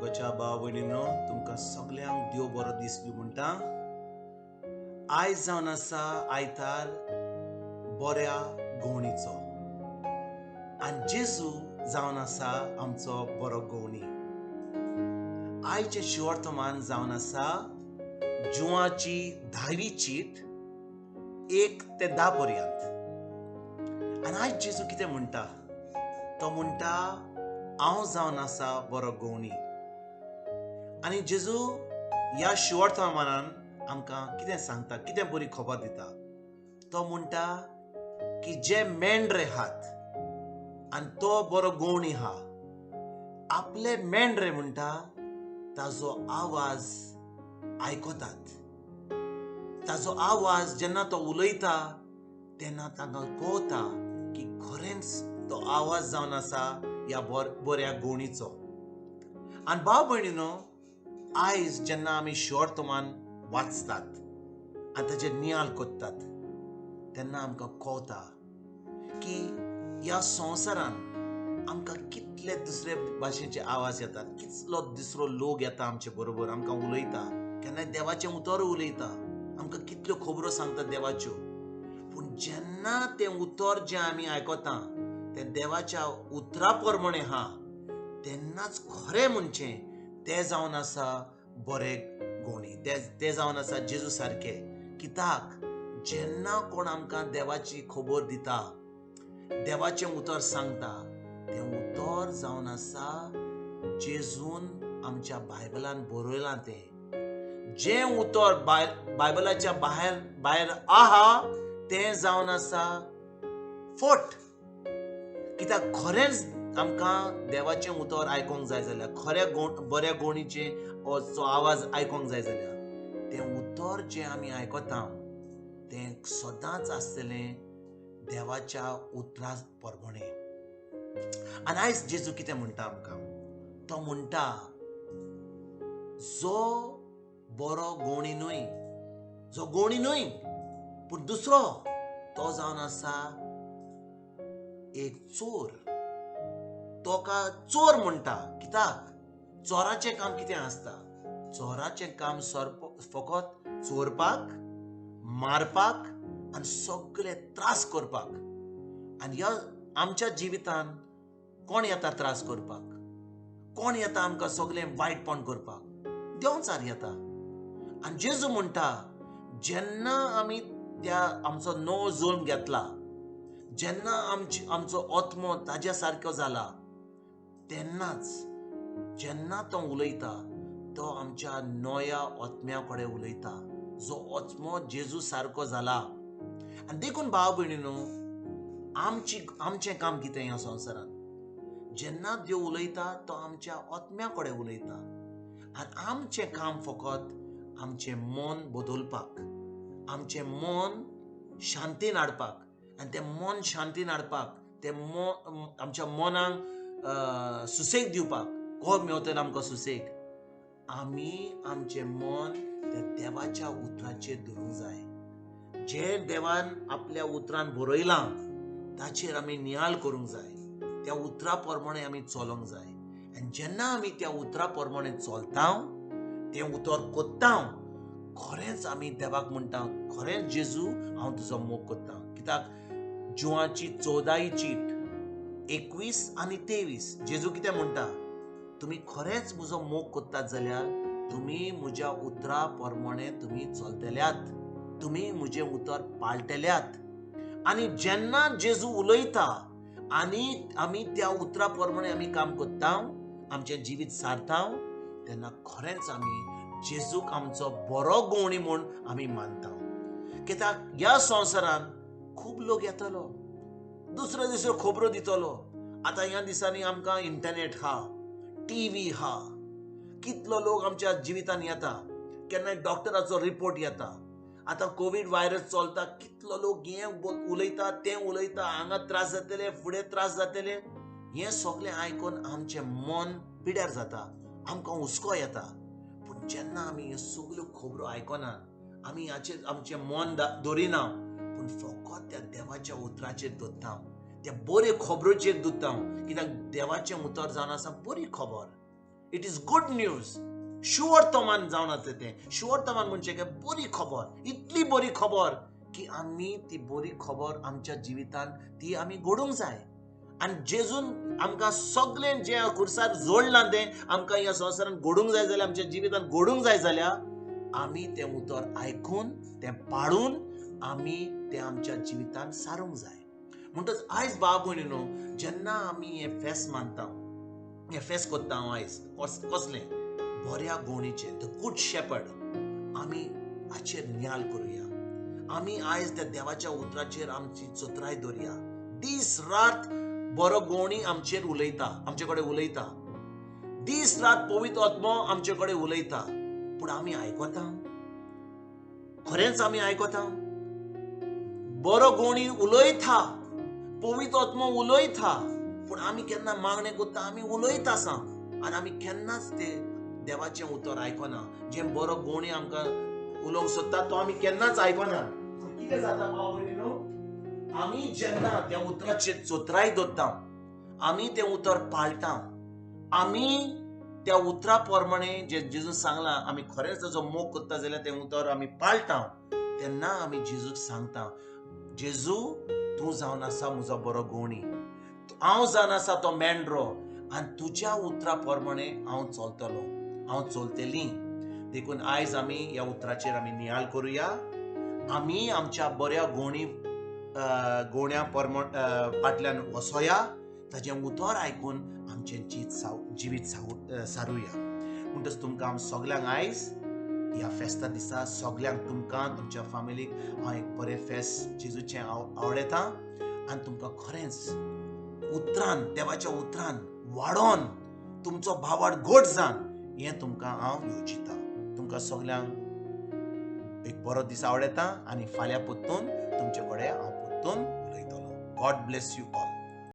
देवाच्या भाव भयणीनो, तुमकां सगल्यांक देव बरो दीस बी म्हणटा. आयज जावन आसा आयतार बऱ्या गवणीचो आनी जेजू जावन आसा आमचो बरो गवणी. आयचें शिवर्तमान जावन आसा जुवाची 10वी चीट 1 ते 10 पर्यंत. आनी आयज जेजू कितें म्हणटा? तो म्हणटा हांव जावन आसा बरो गवणी. आनी जेजू ह्या शिवर्तमानान आमकां कितें सांगता, कितें बरी खबर दिता? तो म्हणटा की जे मेंढरे आहात आनी तो बरो गवणी आहा, आपले मेंढरे म्हणटा ताजो आवाज आयकतात. ताजो आवाज जेन्ना तो उलयता तेन्ना तांकां कळटा की खरेंच तो आवाज जावन आसा ह्या बऱ्या गवणीचो. आनी भाव भयणीनो, आयज जेन्ना आमी शिवर्तमान वाचतात आनी ताचेर नियाळ करतात तेन्ना आमकां कळटा की ह्या संवसारान आमकां कितले दुसरे भाशेचे आवाज येतात, कितलो दुसरो लोक येता आमचे बरोबर, आमकां उलयता, केन्नाय देवाचें उतर उलयता, आमकां कितल्यो खबरो सांगता देवाच्यो. पूण जेन्ना तें उतर जें आमी आयकता तें देवाच्या उतरा प्रमाणे आहा तेन्नाच खरें म्हणचें तें जावन आसा बरे गवणी, तें जावन आसा जेजू सारके. कित्याक जेन्ना कोण आमकां देवाची खबर दिता, देवाचें उतर सांगता, तें उतर जावन आसा जेजून आमच्या बायबलान बरयलां. तें जें उतर बायबलाच्या भायर आहा तें जावन आसा फट. कित्याक खरेंच आमकां देवाचें उतर आयकोंक जाय जाल्यार, खऱ्या बऱ्या गवणीचें जो आवाज आयकोंक जाय जाल्यार तें उतर जें आमी आयकता तें सदांच आसतलें देवाच्या उतरा प्रमाणे. आनी आयज जेजू कितें म्हणटा आमकां? तो म्हणटा जो बरो गवणी न्हय, जो गवणी न्हय पूण दुसरो, तो जावन आसा एक चोर. तोका चोर म्हणटा. कित्याक चोराचें काम कितें आसता? चोराचें काम फकत चोरपाक, मारपाक आनी सगळे त्रास करपाक. आनी ह्या आमच्या जिवितान कोण येता त्रास करपाक? कोण येता आमकां सगळें वायटपण करपाक? देंवचार येता. आनी जेजू म्हणटा जेन्ना आमी त्या आमचो नवो जल्म घेतला, जेन्ना आमचो आत्मो ताज्या सारको जाला, तेन्नाच जेन्ना तो उलयता तो आमच्या नव्या आत्म्या कडेन उलयता, जो आत्मो जेजू सारको जाला. आनी देखून भाव भयणीनो, आमचें काम कितें ह्या संवसारान? जेन्ना देव उलयता तो आमच्या आत्म्या कडेन उलयता आनी आमचें काम फकत आमचें मन बदलपाक, आमचें मन शांतीन हाडपाक. आनी तें मन शांतीन हाडपाक, तें आमच्या मनाक सुसेग दिवपाक, कोण मेवतलो आमकां सुसेग? आमी आमचें मन त्या देवाच्या उतराचेर धरूंक जाय. जें देवान आपल्या उतरान बरयलां ताचेर आमी नियाळ करूंक जाय, त्या उतरा प्रमाणे आमी चलोंक जाय. आनी जेन्ना आमी त्या उतरा प्रमाणे चलता, तें उतर कोत्ता, खरेंच आमी देवाक म्हणटा खरेंच जेजू हांव तुजो मोग कोत्ता. कित्याक जुवाची 14 चीट 21 आनी 23 जेजू कितें म्हणटा? तुमी खरेंच म्हजो मोग कोत्तात जाल्यार तुमी म्हज्या उतरा प्रमाणे तुमी चलतल्यात, तुमी म्हजें उतर पाळटल्यात. आनी जेन्ना जेजू उलयता आनी आमी त्या उतरा प्रमाणे आमी काम कोत्ता, आमचें जिवीत सारता, तेन्ना खरेंच आमी जेजूक आमचो बरो गवणी म्हूण आमी मानता. कित्याक ह्या संवसारान खूब लोक येतलो, दुसरो दुसरो खबरो दितलो. आतां ह्या दिसांनी आमकां इंटरनेट आहा, टीव्ही आहा, कितलो लोक आमच्या जिवितान येता, केन्नाय डॉक्टराचो रिपोर्ट येता. आतां कोवीड व्हायरस चलता, कितलो लोक हें उलयता तें उलयता, हांगा त्रास जातले, फुडें त्रास जातले. हें सगळें आयकून आमचें मन पिड्यार जाता, आमकां हुस्को येता. पूण जेन्ना आमी ह्यो सगल्यो खबरो आयकना, आमी हाचेर आमचें मन दवरिना, पूण फकत त्या देवाच्या उतराचेर दवरता, त्या बऱ्यो खबरोचेर दवरता. कित्याक देवाचें उतर जावन आसा बरी खबर. It is good news. शुवर्तमान जावन आसा तें. शुवर्तमान म्हणजे काय बरी खबर, इतली बरी खबर की आमी ती बरी खबर आमच्या जिवितान ती आमी घडूंक जाय. आनी जेजून आमकां सगळें जें खुर्सार जोडलां तें आमकां ह्या संवसारान घडूंक जाय जाल्यार, आमच्या जिवितान घडूंक जाय जाल्यार आमी तें उतर आयकून तें पाळून आमी तें आमच्या जिवितान सारूंक जाय. म्हणटच आयज भाव भयणीनो, जेन्ना आमी हें फेस्त मानता, हें फेस्त करता हांव आयज कसलें बऱ्या गोणीचें, the good shepherd, आमी हाचेर नियाळ करुया. आमी आयज त्या देवाच्या उतराचेर आमची चतुराय दवरया. दीस रात बरो गोणी आमचेर उलयता, आमचे कडेन उलयता. दीस रात पवित्र आत्मो आमचे कडेन उलयता, पूण आमी आयकता? खरेंच आमी आयकता? बरो गोणी उलयता, पवित्र आत्मो उलयता, पूण आमी केन्ना मागणें करता, आमी उलयता आसा आनी आमी केन्नाच ते देवाचें उतर आयकना. जें बरो गोणी आमकां उलोवंक सोदता तो आमी केन्नाच आयकना. कितें जाता भाव भयणीनो, आमी जेन्ना त्या उतराचेर चतुराय दवरता, आमी तें उतर पाळटा, आमी त्या उतरा प्रमाणे जे जेजून सांगलां आमी खरेंच ताजो मोग करता जाल्यार तें उतर आमी पाळटा, तेन्ना आमी जेजूक सांगता, जेजू तूं जावन आसा म्हजो बरो गोणी, हांव जावन आसा तो मेंढरो आनी तुज्या उतरा प्रमाणे हांव चलतलो, हांव चलतली. देखून आयज आमी ह्या उतराचेर आमी नियाळ करुया. आमी आमच्या बऱ्या गोणी गोण्या फाटल्यान वसोया, ताजें उतर आयकून आमचें जिवीत सारुया. म्हणटच तुमकां आम सगल्यांक आयज ह्या फेस्ता दिसा सगल्यांक तुमकां तुमच्या फामिलीक हांव एक बरें फेस्त जेजूचें आवडयता आनी तुमकां खरेंच उतरान, देवाच्या उतरान वाडोन तुमचो भावाड घट जावन हें तुमकां हांव येवजिता. तुमकां सगल्यांक एक बरो दीस आवडयता आनी फाल्यां परतून तुमचे कडेन हांव परतून उलयतलो. God bless you all.